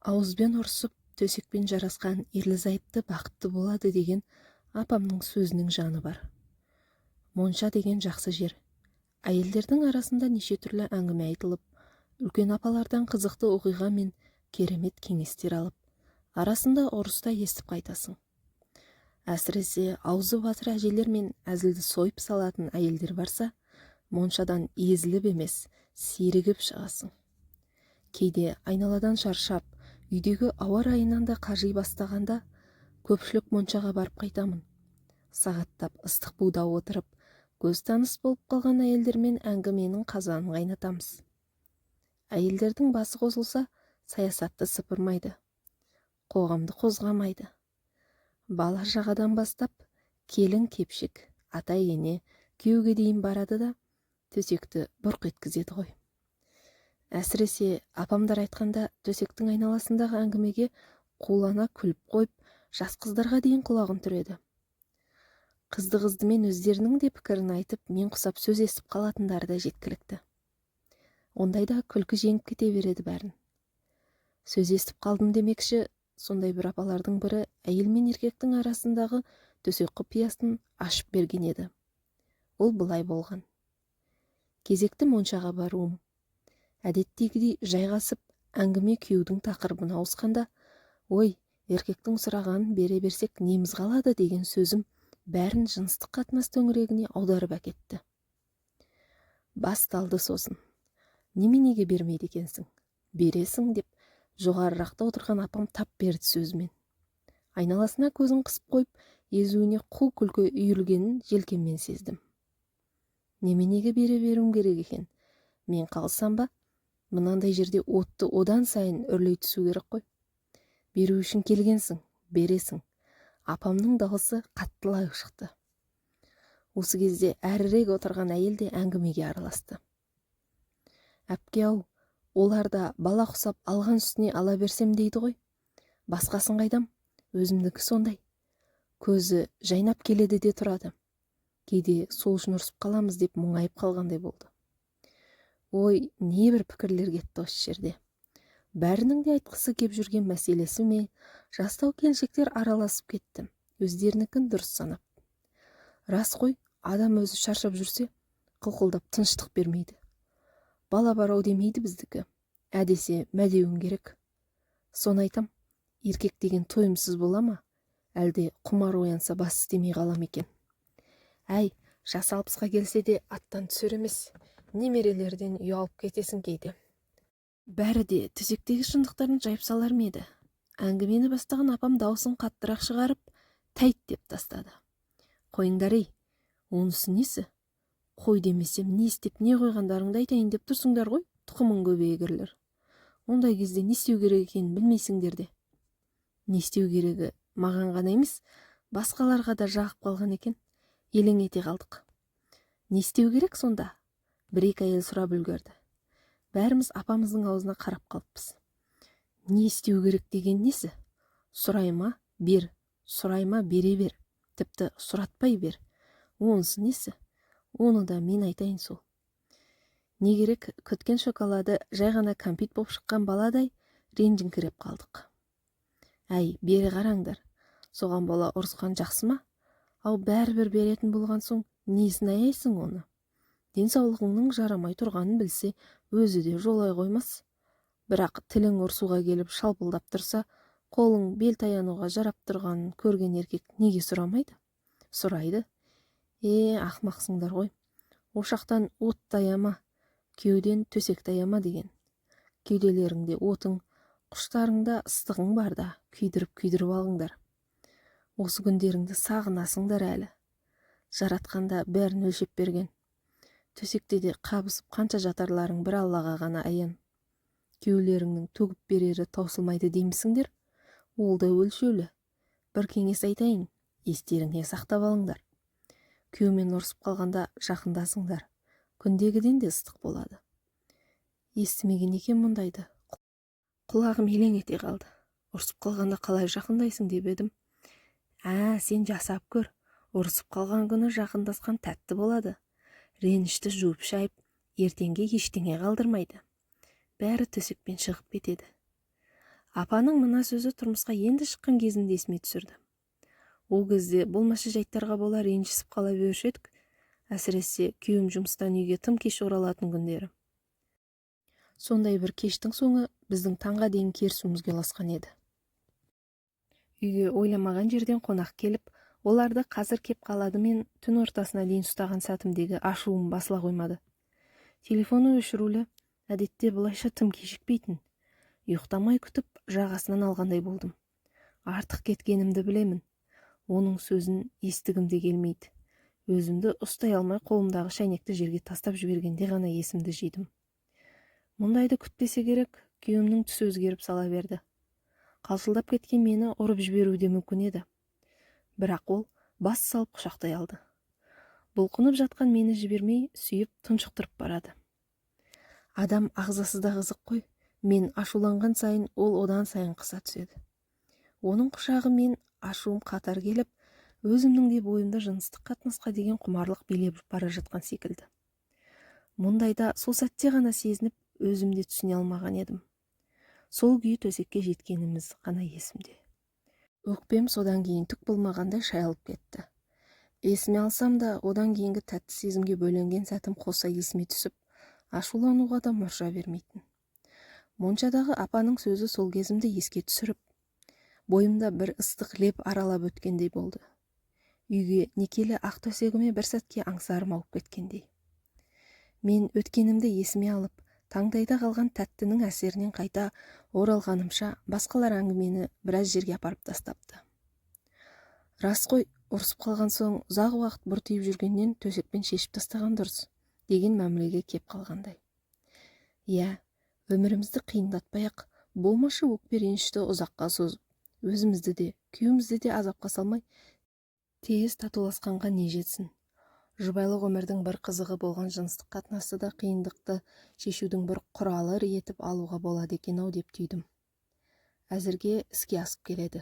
Ауызбен ұрысып, төсекпен жарасқан ерлі-зайыпты бақытты болады деген апамның сөзінің жаны бар. Монша деген жақсы жер. Әйелдердің арасында неше түрлі әңгіме айтылып, үлкен апалардан қызықты оқиға мен керемет кеңестер алып, арасында ұрыс та естіп қайтасың. Әсіресе аузы батыр әжелер мен әзілді сойып салатын әйелдер барса, моншадан езіліп емес, сирігіп шығасың. Кейде айналадан шаршап, үйдегі ауа райынан да қажи бастағанда, көпшілік моншаға барып қайтамын. Сағаттап ыстық буда отырып, көз таныс болып қалған әйелдермен әңгіменің қазанын қайнатамыз. Әйелдердің басы қосылса, саясатты сыпырмайды, қоғамды қозғамайды. Бала шағадан бастап, келін кепшік, ата-ене, күйеуге дейін барады да, төсекті бұрқ еткізеді ғой. Әсіресе апамдар айтқанда төсектің айналасындағы әңгімеге қулана күліп қойып, жас қыздарға дейін құлағын түреді. Қызды-қыздымен өздерінің де пікірін айтып, мен құсап сөз естіп қалатындары да жеткілікті. Ондайда күлкі жеңіп кете береді бәрін. Сөз естіп қалдым демекші, сондай бір апалардың бірі әйел мен еркектің арасындағы төсек құпиясын ашып берген еді. Ол былай болған. Кезекті моншаға баруым. Әдеттегідей жайғасып, әңгіме күйеудің тақырыбына ауысқанда, ой, еркектің сұрағанын бере берсек неміз қалады деген сөзім бәрін жыныстық қатынас төңірегіне аударып әкетті. Басталды сосын. Неменеге бермейді екенсің? Бересің деп жоғарырақта отырған апам тап берді сөзімен. Айналасына көзін қысып қойып, езуіне қу күлкі үйірілгенін желкеммен сездім. Неменеге бере беруім керек екен? Мен қалсам ба? Мынандай жерде отты одан сайын үрлей түсу керек қой. Беру үшін келгенсің, бересің. Апамның дауысы қаттылау шықты. Осы кезде әрірек отырған әйел де әңгімеге араласты. Әпке-ау, олар да бала құсап алған үстіне ала берсем дейді ғой. Басқасын қайдам, өзімдікі сондай. Көзі жайнап келеді де тұрады. Кейде сол үшін ұрысып қаламыз деп мұңайып қалғандай болды. Ой, небір пікірлер кетті осы жерде. Бәрінің де айтқысы кеп жүрген мәселесі ме, жастау келіншектер араласып кетті, өздерінікін дұрыс санап. Рас қой, адам өзі шаршап жүрсе, қылқылдап тыныштық бермейді. Бала бар ау демейді біздікі. Ә десе мәдеуің керек. Соны айтам, еркек деген тойымсыз бола ма? Әлде құмар оянса бас істемей қала ма екен? Әй, жасы 60-қа келсе де аттан түсер емес. Немерелерден ұялып кетесің кейде. Бәрі де төсектегі шындықтарын жайып салар ма еді? Әңгімені бастаған апам даусын қаттырақ шығарып, тәйт деп тастады. Қойыңдар ей, онысы несі? Қой демесем, не істеп не қойғандарыңды айтайын деп тұрсыңдар ғой, тұқымың көбейгірлер. Ондай кезде не істеу керек екенін білмейсіңдер де. Не істеу керегі маған ғана емес, басқаларға да жағып қалған екен. Елең ете қалдық. Не істеу керек сонда? Бір-екі әйел сұрап үлгерді. Бәріміз апамыздың аузына қарап қалыппыз. Не істеу керек деген несі? Сұрай ма, бер, сұрай ма, бере бер, тіпті сұратпай бер. Онысы несі? Оны да мен айтайын сол. Не керек, күткен шоколады жай ғана кәмпит боп шыққан баладай ренжіңкіреп қалдық. Әй, бері қараңдар, соған бола ұрысқан жақсы ма? Ау, бәрібір беретін болған соң несін аяйсың оны? Денсаулығыңның жарамай тұрғанын білсе, өзі де жолай қоймас. Бірақ тілің ұрсуға келіп шалпылдап тұрса, қолың бел таянуға жарап тұрғанын көрген еркек неге сұрамайды? Сұрайды. Е, ақмақсыңдар ғой. Ошақтан от таяма, күйеуден төсек таяма деген. Кеуделеріңде отың, құштарыңда ыстығың бар да, күйдіріп-күйдіріп алыңдар. Осы күндеріңді сағынасыңдар әлі. Жаратқанда бәрін өлшеп берген. Төсекте де қабысып қанша жатарларың бір Аллаға ғана аян. Күйеулеріңнің төгіп берері таусылмайды деймісіңдер? Ол да өлшеулі. Бір кеңес айтайын, естеріңе сақтап алыңдар. Күйеумен ұрысып қалғанда жақындасыңдар. Күндегіден де ыстық болады. Естімеген екен мұндайды. Құлағым елең ете қалды. Ұрысып қалғанда қалай жақындайсың деп едім. Ә, сен жасап көр. Ұрысып қалған күні жақындасқан тәтті болады. Ренішті жуып шайып, ертеңге ештеңе қалдырмайды. Бәрі төсекпен шығып кетеді. Апаның мына сөзі тұрмысқа енді шыққан кезімді есіме түсірді. Ол кезде болмашы жайттарға бола ренжісіп қала беруші едік, әсіресе күйеуім жұмыстан үйге тым кеш оралатын күндері. Сондай бір кештің соңы біздің таңға дейін керісуімізге ұласқан еді. Үйге ойламаған жерден қонақ келіп, оларды қазір кеп қалады мен түн ортасына дейін ұстаған сәтімдегі ашуым басыла қоймады. Телефоны өшірулі, әдетте бұлайша тым кешікпейтін. Ұйықтамай күтіп, жағасынан алғандай болдым. Артық кеткенімді білемін. Оның сөзін естігім де келмейді. Өзімді ұстай алмай қолымдағы шәйнекті жерге тастап жібергенде ғана есімді жидым. Мұндайды күтпесе керек, күйеуімнің түсі өзгеріп сала берді. Қалшылдап кеткен мені ұрып жіберуі де мүмкін еді. Бірақ ол бас салып құшақтай алды. Бұлқынып жатқан мені жібермей, сүйіп, тұншықтырып барады. Адам ағзасы да қызық қой. Мен ашуланған сайын ол одан сайын қыса түседі. Оның құшағы мен ашуым қатар келіп, өзімнің де бойымда жыныстық қатынасқа деген құмарлық билеп бара жатқан секілді. Мұндайда сол сәтте ғана сезініп, өзім де түсіне алмаған едім. Сол күйі төсекке жеткеніміз ғана есімде. Өкпем содан кейін түк болмағандай шайылып кетті. Есіме алсам да, одан кейінгі тәтті сезімге бөленген сәтім қоса есіме түсіп, ашулануға да мұрша бермейтін. Моншадағы апаның сөзі сол кезімді еске түсіріп, бойымда бір ыстық леп аралап өткендей болды. Үйге некелі ақ төсегіме бір сәтке аңсарым ауып кеткендей. Мен өткенімді есіме алып, таңдайда қалған тәттінің әсерінен қайта оралғанымша басқалар әңгімені біраз жерге апарып тастапты. Рас қой, ұрысып қалған соң ұзақ уақыт бұртиып жүргеннен төсекпен шешіп тастаған дұрыс деген мәмілеге кеп қалғандай. Иә, өмірімізді қиындатпай-ақ, болмашы өкпе ренішті ұзаққа созып, өзімізді де, күйеуімізді де азапқа салмай, тез татуласқанға не жетсін. Жұбайлық өмірдің бір қызығы болған жыныстық қатынасты да қиындықты шешудің бір құралы етіп алуға болады екен-ау деп түйдім. Әзірге іске асып келеді.